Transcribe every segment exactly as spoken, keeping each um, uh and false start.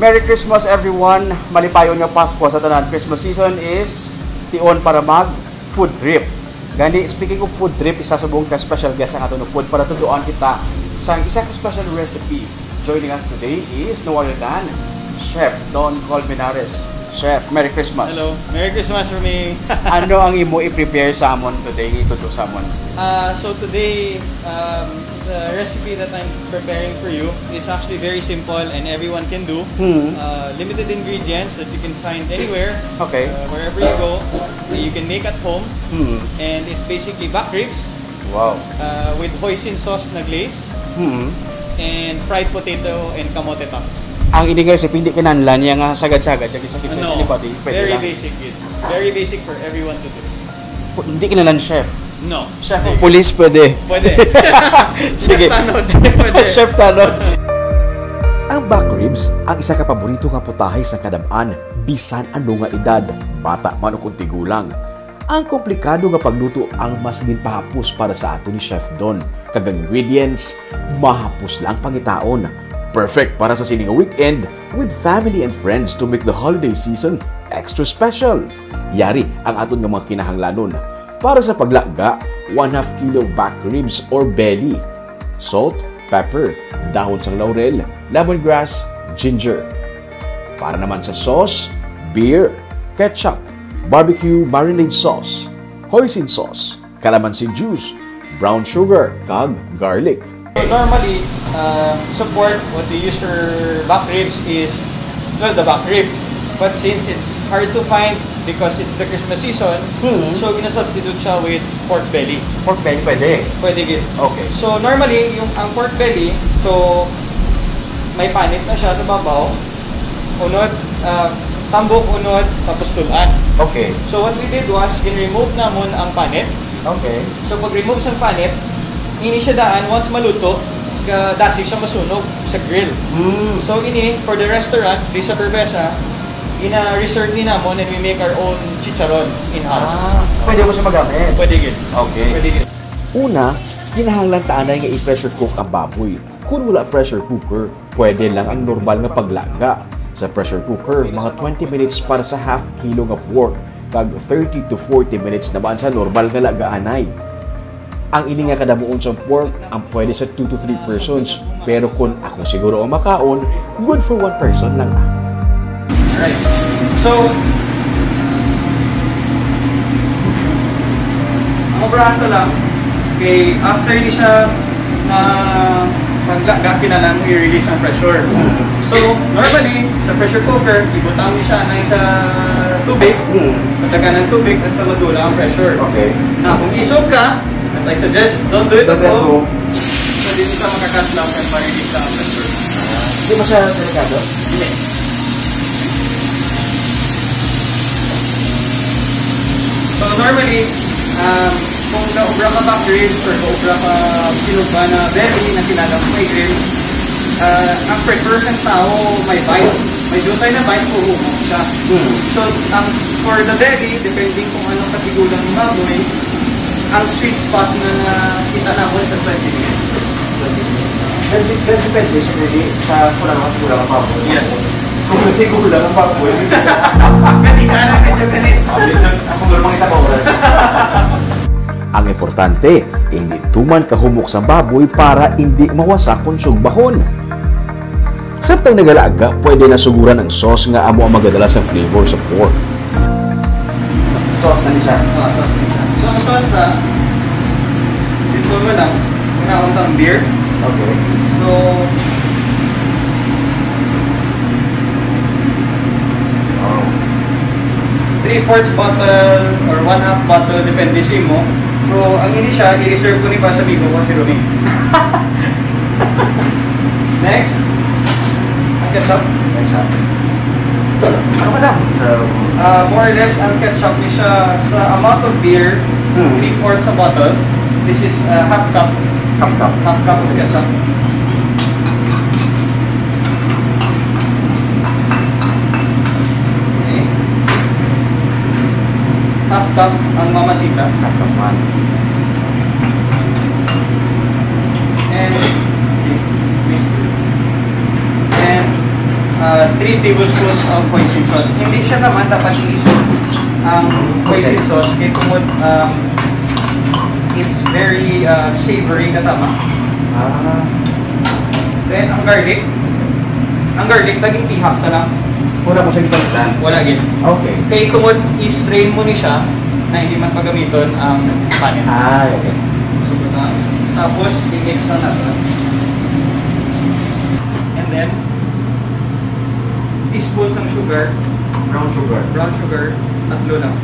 Merry Christmas, everyone! Malipayon nga Pasko sa tanan. Christmas season is tion para mag food trip. Gani, speaking of food trip, isa subong ka special guest ang aton upod para tudloan kita sang isa ka special recipe. Joining us today is no other than Chef Don Colmenares. Chef, Merry Christmas. Hello. Merry Christmas for me. Ano ang imo i-prepare sa amon today, itudlo sa amon? Uh, so today, um, the recipe that I'm preparing for you is actually very simple and everyone can do. Hmm. Uh, limited ingredients that you can find anywhere, Okay. uh, wherever you go, that you can make at home. Hmm. And it's basically back ribs Wow. uh, with hoisin sauce na glaze Hmm. and fried potato and kamote tops. Ang ini nga recipe, hindi kinahanglan niya nga sagad-sagad, kag sa kitchen, No, anybody, pwede very lang. basic yun. Very basic for everyone to do. Pu- Hindi kinahanglan chef. No. Chef Hindi. o police, pwede. Pwede. Sige. Chef Tanod. Pwede. Chef Tanod. Ang back ribs ang isa ka paborito nga putahe sang kadam-an, bisan ano nga edad, bata man o kung tigulang. Ang komplikado nga pagluto ang mas ginpahapos para sa ato ni Chef Don, kag ang ingredients mahapos lang pangitaon. Perfect para sa sini nga weekend with family and friends to make the holiday season extra special. Yari ang aton nga mga kinahanglanon. Para sa paglaga, one half kilo of back ribs or belly, salt, pepper, dahon sang laurel, lemongrass, ginger. Para naman sa sauce, beer, ketchup, barbecue marinade sauce, hoisin sauce, calamansi juice, brown sugar, kag garlic. So normally, uh, sa pork, what we use for back ribs is, well, the back rib. But since it's hard to find because it's the Christmas season, Hmm. so gina-substitute siya with pork belly. Pork belly, pwede. Pwede gid. Okay. So normally, yung ang pork belly, so may panit na siya sa babaw, unod, ah, tambok, unod, tapos tul-an. Okay. So what we did was, gin-remove namon ang panit. Okay. So pag-remove sang panit, ini siya daan, once maluto, ka dasi siya masunog sa grill. Mm. So ini, for the restaurant, di sa Berbesa, gina-reserve ni namon and we make our own chicharon in-house. Ah, pwede mo siya magamit. Pwede gid. Okay. Pwede gid. Una, kinahanglan ta anay nga i-pressure cook ang baboy. Kung wala pressure cooker, pwede lang ang normal nga paglaga. Sa pressure cooker, mga twenty minutes para sa half kilo nga pork, kag thirty to forty minutes naman sa normal nga lagaanay. Ang ini nga kadamuon sa pork, ang pwede sa two to three persons, pero kung ako siguro ang makaon, good for one person lang. Alright. So, ang obrahan ko lang, kay after ni siya na paglaga, kinahanglan mo i-release ang pressure. So, normally, sa pressure cooker, ibutang ni siya na sa tubig, Hmm. patagan ng tubig, hasta madula ang pressure. Okay. Na kung isog ka, what I suggest, don't do it at Don't do it at home. home. So, dito ka makakatlaw and ma-release lang ang pressure. Hindi ba siya delikado? Hindi. So, normally, um, kung naubra ka back ribs or naubra ka sinuba na belly na kinahanglan may grill, uh, ang prefer ng tao may bite. May dutay na bite, huhumok siya. Hmm. So, ang, for the belly, depending kung anong katigulang ng baboy, ang sweet spot na nakita namin sa twenty minutes. Depende, depende sa, sa kulang ang kulang ang baboy. Yes. Kung hindi kulang ang baboy, Ganito na, medyo ganito. Ako meron mga isang oras. Ang importante, hindi tuman kahumok sa baboy para hindi mawasak kung sugbahon. Samtang nagalaga, pwede na suguran ang sauce nga amo ang magadala sa flavor sa pork. Sauce na siya. Ah, sauce na siya. So, ang sauce na, simple mo lang, kinaon kang beer. Okay. So, three-fourths bottle or one-half bottle, depende sa imo. So, ang ini siya, i-reserve ko ni pa sa amigo ko, si Romy. Next, ang ketchup. Ano, madam? So, Uh, more or less, ang ketchup ni siya sa amount of beer, Hmm. three-fourths a bottle. This is uh, half cup. Half cup. Half cup sa ketchup. Okay. Half cup ang Mamacita. Half cup man. And, and Uh, three tablespoons of hoisin sauce. Hindi siya naman dapat iisog ang hoisin sauce kay kumod, um, it's very, uh, savory ka tama. Ah. Then ang garlic, ang garlic naging tihak na lang. Wala mo siya ipalitan? Wala gid. Okay. Kay kumod i-strain mo ni siya na hindi man pagamiton ang panit. Ah, okay. So, na, tapos i-mix na natin. And then, teaspoon sang sugar. Brown sugar. Brown sugar, tatlo lang.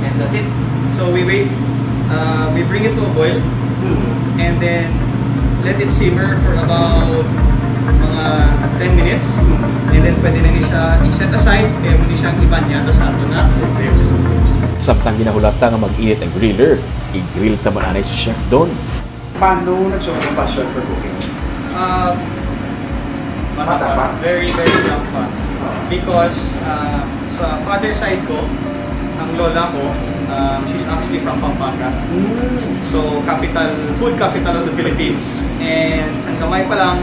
And that's it. So we wait. Uh, we bring it to a boil. Hmm. And then let it simmer for about mga ten minutes. And then pwede na ni siya i-set aside. Kaya mo ni siyang iban yata sa ato na. Samtang ginahulata nga mag-init ang griller, i-grill ta man anay si Chef Don. Paano nagsuot ang passion for cooking? Ah, bata Bata pa? pa. Very, very young pa. Ah. Because, ah, sa father side ko, ang lola ko, um, she's actually from Pampanga. Mm. So, capital, food capital of the Philippines. And sa gamay pa lang,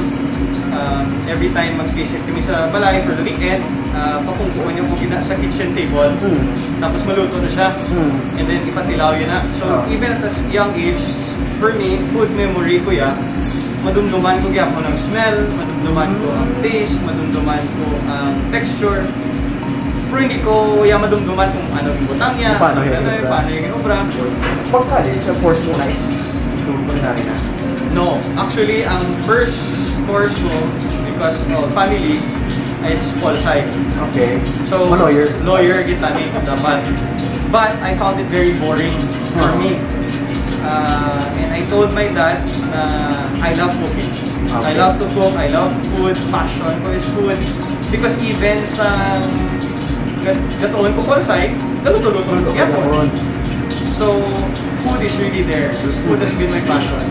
um, every time mag-visit kami sa balay for the weekend, ah, papungkuon niya ko gina sa kitchen table. Mm. Tapos maluto na siya. Mm. And then, ipatilaw yun na. So, Ah. even at a s- young age, for me, food memory ko ya. Madumduman ko gyapon ang smell, madumduman ko ang taste, madumduman ko ang texture. Pero hindi ko ya madumduman kung ano yung butang niya, Paano ano, yan, ano, diba? paano yung obra. Pag college, ang course mo na is culinary na? No. Actually, ang first course ko, because of family, is pol-sci. Okay. So, Ma-lawyer? lawyer kita ni dapat. But I found it very boring for Ah. me. Uh, and I told my dad na I love cooking. I Okay. love to cook, I love food, passion ko is food. Because even sa gat-, gatuon ko pol-sci, galuto-luto ko Luto ka gyapon. gyapon. So, food is really there. Food has been my passion.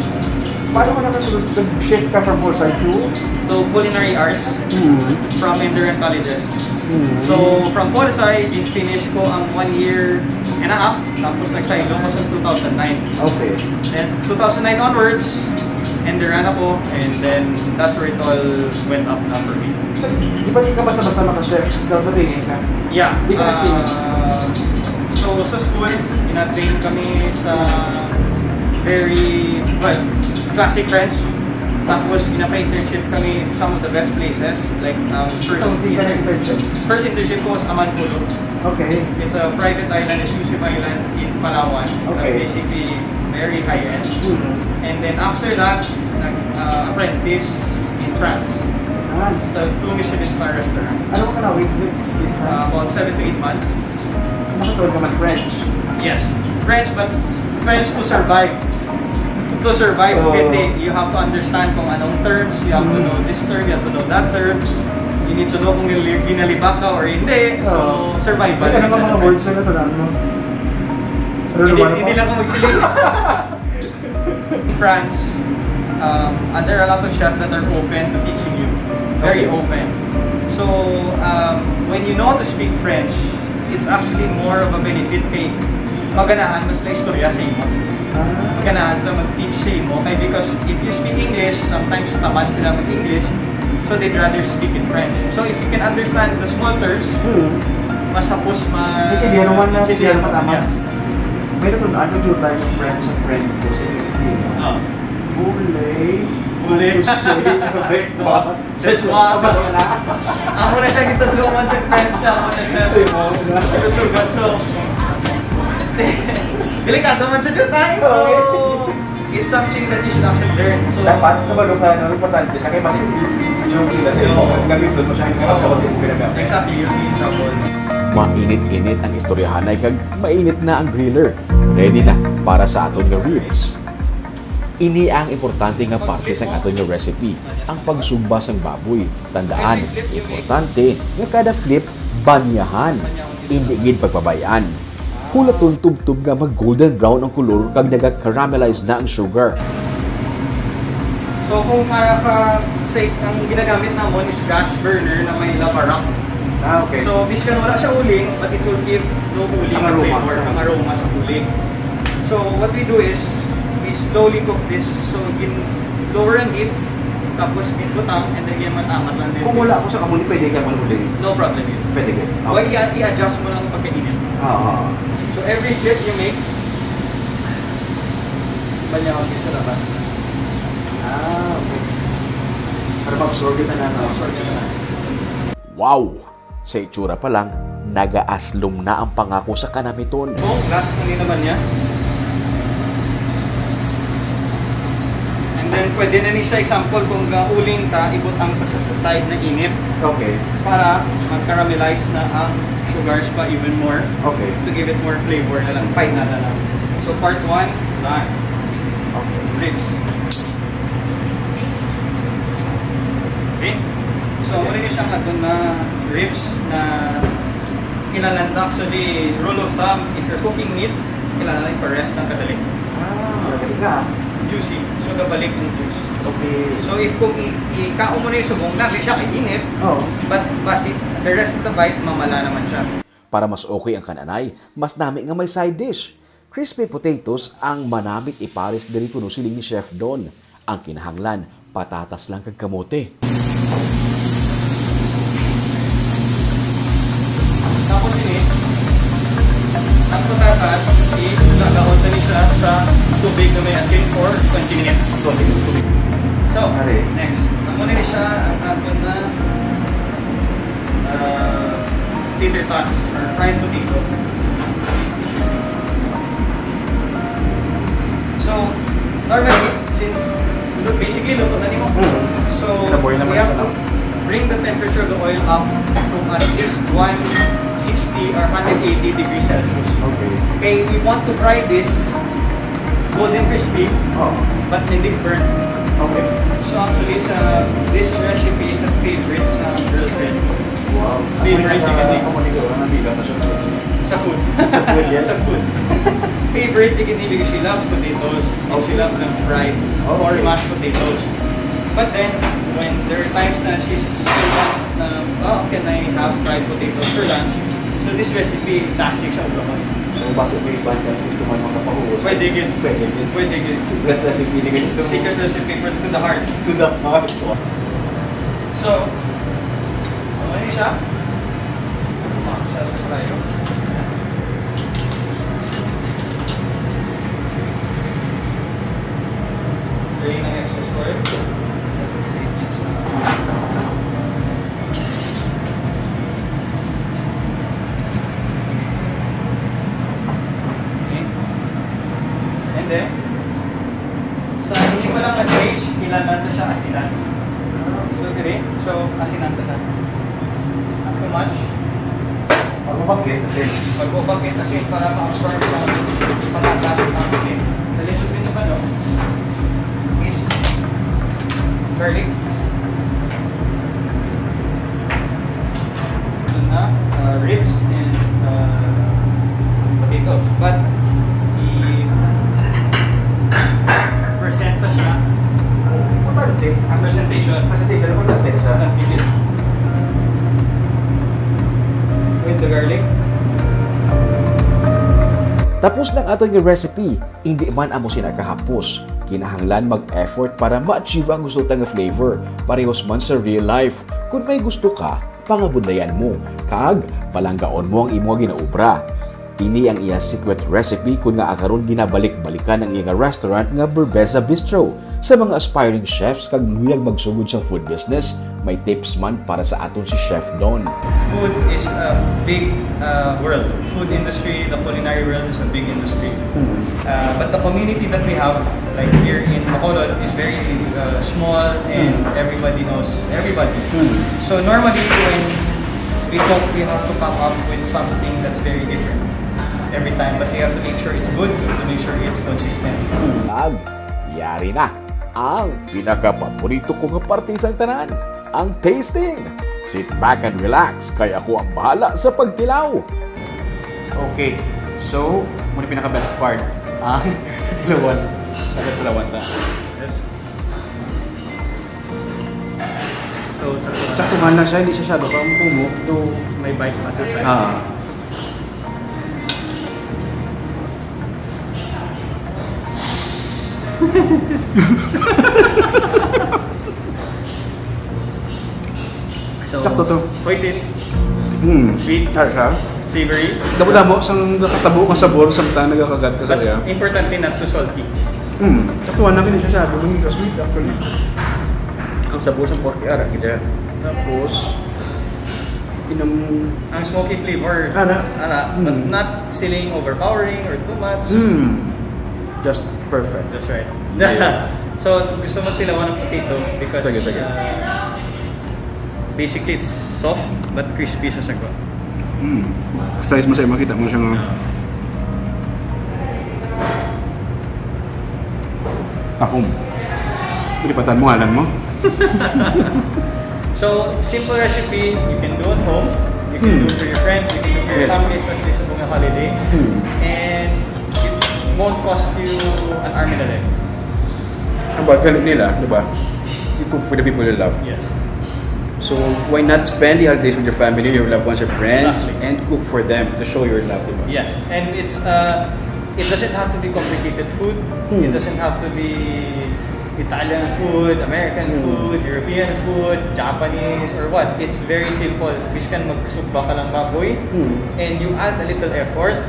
Paano ka nakasunod, nag-shift ka from pol-sci to? To culinary arts Mm. from Indira Colleges. Mm. So, from pol-sci, gin-finish ko ang one year and a half, tapos nag-sideloan ko sa two thousand nine. Okay. Then, two thousand nine onwards, Indira na ko, and then that's where it all went up na for me. So, di ba di ka basta-basta maka-chef? Dapat training ka? Yeah. Di ka nag-train? Uh, so, sa school, gina-train kami sa very, well, classic French. Tapos, ginapa-internship kami in some of the best places. Like, um, first, So, di ka nag-internship? first internship ko was Aman Pulo. Okay. It's a private island, exclusive island in Palawan. Okay. That basically very high-end. Mm. And then after that, nag, uh, apprentice in France. France. Sa two Michelin star restaurant. Ano ka na, wait, wait, in France? Uh, about seven to eight months. Nakatuon ka man French? Yes. French, but French to survive. To survive, Oo. Hindi. You have to understand kung anong terms, you have to Mm. know this term, you have to know that term. You need to know kung ginali-, ginalibak ka or hindi. So, Oo. survival. Ano ka mga words na natunan mo? Ano Hindi, naman hindi ako? lang ako magsiling. In France, um, uh, there are a lot of chefs that are open to teaching you. Very Okay. open. So, um, when you know how to speak French, it's actually more of a benefit kay maganahan mas na istorya sa imo. Ah. Maganahan sila mag-teach sa imo. Kay because if you speak English, sometimes tamad sila mag-English. So they'd rather speak in French. So if you can understand the small terms, Hmm. mas hapos ma-, Naintindihan mo man, naintindihan naintindihan mo, mo, tama. yes. May natunan ko dyan tayo ng French sa friend ko sa New Zealand. Ah. Voulez, Voulez. Voulez, avec moi. C'est moi. Amo na siya gitudloan sa French na, amo na siya. Sugat, sugat, so. Delikado man sa jutay, pero it's something that you should actually learn. So, Dapat, kabalo ka, no, importante siya. Kaya mas joke nila sa imo. Oo. Gamiton mo siya, yung Oo. kapatid mo pinagamit. Exactly, you'll be in trouble. Mainit-init ang istoryahanay kag mainit na ang griller. Ready na para sa aton nga ribs. Ini ang importante nga parte sang aton nga recipe, ang pagsugba sang baboy. Tandaan, importante nga kada flip, banyahan, indi gid pagpabay-an. Hulaton tubtob nga mag-golden brown ang kulor kag naga-caramelize na ang sugar. So, kung para ka, say, ang ginagamit namon is gas burner na may lava rock. Ah, okay. So, biskan wala siya uling, but it will give no uling Ang na aroma. flavor, ang aroma sa uling. So, what we do is, we slowly cook this. So, gin-, Lower ang heat, tapos ibutang, and then yan, matamat lang din. Kung wala ako sa kamuli, pwede ka manuling. No problem yun. Pwede ka. Okay. Well, i- i-adjust mo lang ang pagkainit. Ah, ah. So every flip you make, iba niya ang sa labas. Ah, okay. Para ma-absorb kita na, no? Absorb niya na. Wow! Sa itsura pa lang, nagaaslom na ang pangako sa kanamiton. Oh, last na ni naman niya. And then, pwede na ni siya, example, kung gauling ka, ibutang pa sa, sa side na init. Okay. Para mag-caramelize na ang sugars pa even more. Okay. To give it more flavor na lang, final na lang. So, part one, done. Okay. Next. Okay. So, amo ni siya ang aton na ribs na kinahanglan ta. Actually, rule of thumb, if you're cooking meat, kinahanglan pa-rest ang kadali. Ah, okay ka. Juicy. So, gabalik ang juice. Okay. So, if kung i- ikaon mo na yung subong, na siya kay init, Oo. But basi, the rest of the bite, mamala naman siya. Para mas okay ang kan-anay, mas nami nga may side dish. Crispy potatoes ang manamit ipares diri kuno siling ni Chef Don. Ang kinahanglan, patatas lang kag kamote. Tapos ini, ang patatas, ilagaon na ni siya sa tubig na may asin for twenty minutes. Twenty minutes. So, Are. Next. Amo na ni siya ang aton na, uh, tater tots or fried potato. So, normally, since lu- basically luto na nimo. Mm. So, Nabuhay naman we have siya, to no? Bring the temperature of the oil up to at least one sixty or one eighty degrees Celsius. Okay. Okay, we want to fry this golden crispy, Oh. But hindi burnt. Okay. So, actually, sa, this recipe is a favorite sa girlfriend. Wow. Favorite Ako yung nila, naka-, ako nila, ang nabila pa siya. Sa food. Sa food, yes. Sa food. Favorite ni Kidney because she loves potatoes and she Okay. loves them fried Okay. or mashed potatoes. But then, when there are times na she's, she wants na, "Oh, can I have fried potatoes for lunch?" So this recipe, classic sa ulo ko. So, basta may iba ka gusto mo makapahuwos. Pwede gid. Pwede gid. Pwede gid. Secret recipe ni ganito. Secret recipe for to the heart. To the heart. So, ano yun siya? Ano siya sa tayo? Drain ang excess oil. Okay. And then, sa hindi pa lang na stage, kailangan na siya asinan. So, dire, so, asinan ta siya. Not too much. Pag-ubak, eh, kasi Pag-ubak, eh, kasi para ma-absorb sa patatas ang asin. Sa lisod din naman, no? Is garlic. Ito na, uh, ribs and, uh, potatoes. But, i-presenta siya. Importante. Ang presentation. Presentation, importante siya. Importante siya. With the garlic. Tapos na ang aton nga recipe, hindi man amo sina kahapos. Kinahanglan mag-effort para ma-achieve ang gusto ta nga flavor, parehos man sa real life. Kung may gusto ka, pangabudlayan mo, kag palanggaon mo ang imo nga ginaobra. Ini ang iya secret recipe kun ngaa karon ginabalik-balikan ang iya nga restaurant nga Berbeza Bistro. Sa mga aspiring chefs kag luyag magsugod sa food business, may tips man para sa aton si Chef Don. Food is a big, uh, world. Food industry, the culinary world is a big industry. Mm. Uh, but the community that we have, like here in Bacolod, is very, uh, small and Mm. everybody knows everybody. Mm. So normally, when we cook, we have to come up with something that's very different every time. But we have to make sure it's good, we have to make sure it's consistent. Mm. Kag, yari na ang pinakapaborito ko nga parte sang tanan, ang tasting. Sit back and relax, kay ako ang bahala sa pagtilaw. Okay, so, muna pinaka-best part, ang tilawan. Taga-tilawan ta. So, tsakto na. Tsakto man lang siya, hindi siya siyado ka ang pumo, do may bite pa siya. Ah. So, Sakto to. Oishi. Hmm. Sweet. Sar siya. Savory. Damo-damo sang nakatabo nga sabor samtang nagakagat ka sa But iya. Importante, not too salty. Hmm. Sakto na kini siya sabi, maging ka-sweet actually. Ang sabor sa pork ara kita. Tapos inam Ang smoky flavor. Ara. Ara, but Mm. not siling overpowering or too much. Hmm. Just perfect. That's right. Yeah. So, gusto mo tilawan ang potato because Sige, sige. Uh, basically it's soft but crispy sa sagwa. Hmm. Slice mo sa imo, kita mo siya nga takom. Pwede patan mo, halan mo. So, simple recipe you can do at home. You can Hmm. Do it for your friends, you can do it for your Yes. Family, especially sa mga holiday. Hmm. And it won't cost you an arm and a leg. Ang bag nila, di ba? You cook for the people you love. Yes. So why not spend the holidays with your family, your loved ones, your friends, Exactly. and cook for them to show your love, di ba? Yes. And it's uh, it doesn't have to be complicated food. Hmm. It doesn't have to be Italian food, American Hmm. food, European food, Japanese, or what. It's very simple. Biskan magsugba ka lang baboy, Hmm. and you add a little effort,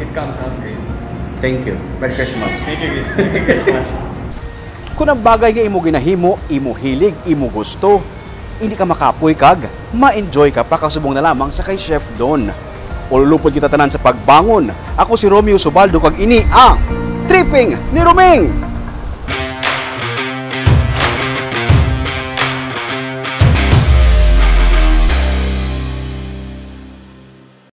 it comes out great. Thank you. Merry Christmas. Thank you. Merry Christmas. Kung ang bagay nga imo ginahimo, imo hilig, imo gusto, hindi ka makapoy kag ma-enjoy ka pa kasubong na lamang sa kay Chef Don. Ululupod kita tanan sa pagbangon. Ako si Romeo Subaldo kag ini ang Tripping ni Roming!